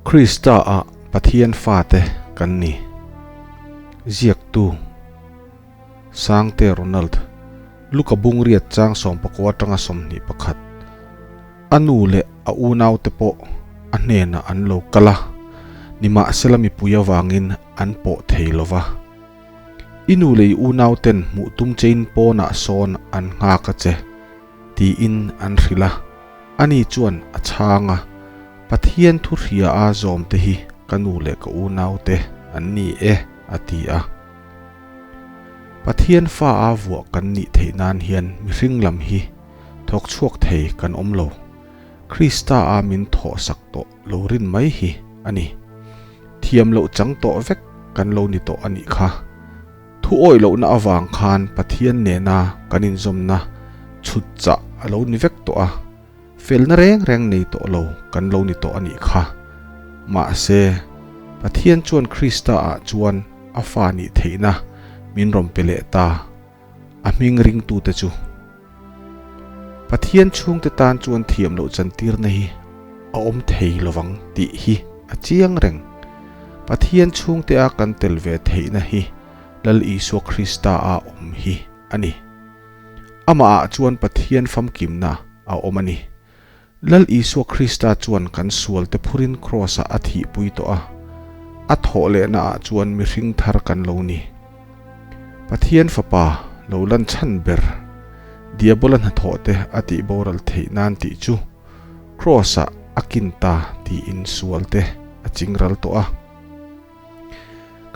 Krista ah Pathian fate kan ni. Ziaktu, Sangte Ronald, Luka Bungriat chang sawmpakua atanga 21. A nu leh a unaute pawh a hnenah an lo kal a, nimahsela mipui avangin an pawh thei lo va. I nu leh i unauten hmuh tum chein pawnah sawn an nghak a che. Tiin an hrilh a, ani chuan a chhang a, Pathian thu hria a zawmte hi ka nu leh ka unaute an ni e, a ti a. Pathian fa a vuah kan nih theih nan hian mihring lam hi thawk chhuak thei kan awm lo. Krista a min thawhsak tawh lo rin mai hi a ni. Thiam loh chang tawh vek kan lo ni tawh a nih kha. Thu awih lohna avang khan Pathian nena kan inzawmna chhut chah a lo ni vek tawh a, felna reng reng nei tawh lo kan lo ni tawh a nih kha. Mahse, Pathian chuan Krista ah chuan a fa nih theihna min rawn pe leh ta, a hming ringtute chu. Pathian chhungte tan chuan thiam loh chantirna hi a awm thei lovang tih hi a chiang reng. Pathian chhungte a kan tel ve theihna hi Lal Isua Krista a awm hi a ni. Amah ah chuan Pathian famkimna a awm a ni. Lal Isua Krista chuan kan sualte phurin Kraws ah a thihpui tawh a, a thawh lehna ah chuan mihring thar kan lo ni. Pathian Fapa lo lan chhan ber, Diabola hnathawh te a tih boral theih nan tih chu Kraws ah a kin ta tiin sualte a chingral tawh a.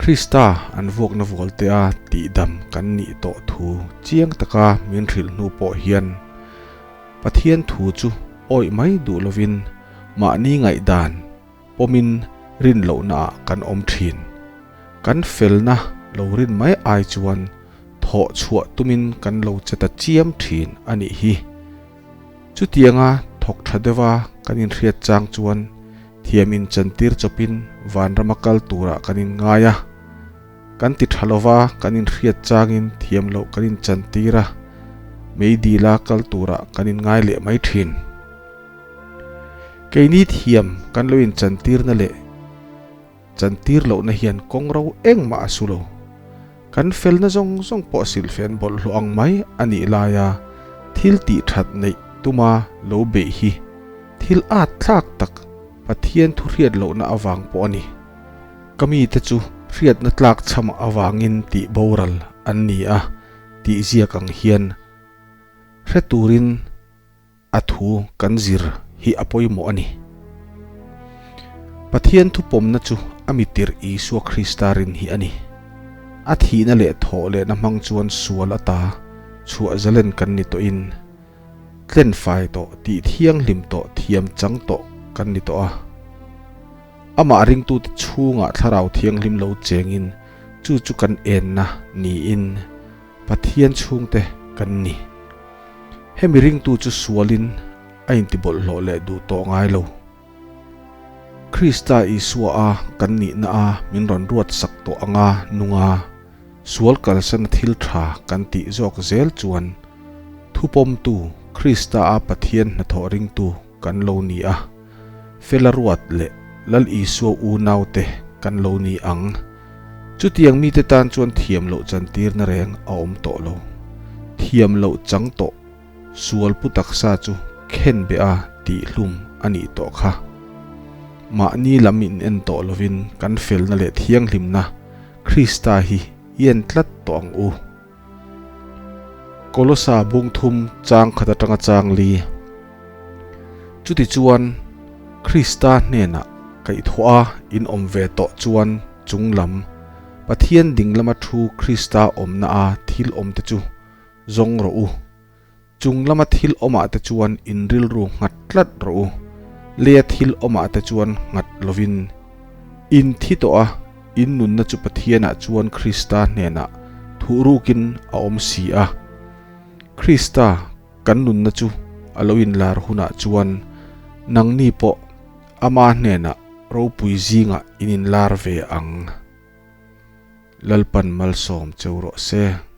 Krista an vuakna vualte a tihdam kan nih tawh thu chiang taka min hrilh hnu pawh hian Pathian thu chu awih mai duh lovin mahni ngaihdan pawmin rin lohnaah kan awm thin. Kan felna lo rin mai ai chuan thawh chhuah tumin kan lo che ta chiam thin a nih hi. Chutianga thawk tha deuha kan inhriat chang chuan thiam inchantir chawpin vanrama kal turah kan inngai a. Kan ti tha lova kan inhriat changin thiam loh kan inchantir a, meidila kal turah kan inngai leh mai thin. Keini thiam kan lo inchantirna leh chantir lohna hian kawng ro engmah a su lo. Kan felna zawng zawng pawh silhfen bawlhhlawh ang mai a nih laia thil tih that neih tuma lo beih hi thil at thlak tak Pathian thu hriat lohna avang pawh a ni. Ka mite chu hriatna tlak chham avangin tih boral an ni a tih ziak ang hian hre turin A thu kan zir hi a pawimawh a ni. Pathian thupawmna chu a mitirh Isua Krista rin hi a ni. A thihna leh thawh lehna hmang chuan sual ata chhuah zalen kan ni tawhin, tlenfai tawh, tih thianghlim tawh, thiam chang tawh kan ni tawh a. Amah ringtute chhungah Thlarau Thianghlim lo chengin chu chu kan enna niin Pathian chhungte kan ni. Hemi ringtu chu sualin a intibawlhhlawh leh duh tawh ngai lo. Krista Isua a kan nihna a min rawn ruat sak tawh anga nunga sual kalsana thil tha kan tih zawk zel chuan thupawmtu Krista a Pathian hnathawh ringtu kan lo ni a, fela ruat leh Lal Isua unaute kan lo ni ang. Chutiang mite tan chuan thiam loh chantirna reng a awm tawh lo. Thiam loh chang tawh sual pu taksa chu khen beh a tihhlum a nih tawh kha. Mahni lam in en tawh lovin kan felna leh thianghlimna Krista hi i en tlat tawh ang u. Kolosa bung thum chang khat atanga chang li. Chutichuan, Krista hnenah kaihthawh a inawm ve tawh chuan chung lam, Pathian ding lama thu Krista awmna a thil awmte chu zawng rawh u. Chung lama thil awmah te chuan in rilru nghat tlat rawh u. Leia thil awmah te chuan nghat lovin in thi tawh a, in nunna chu Pathianah chuan Krista hnenah thuhrukin a awm si a. Krista kan nunna chu a lo inlar hunah chuan nangni pawh ama hnenah ropui zingah in inlar ve ang. Lalpan malsawm cheu rawh se.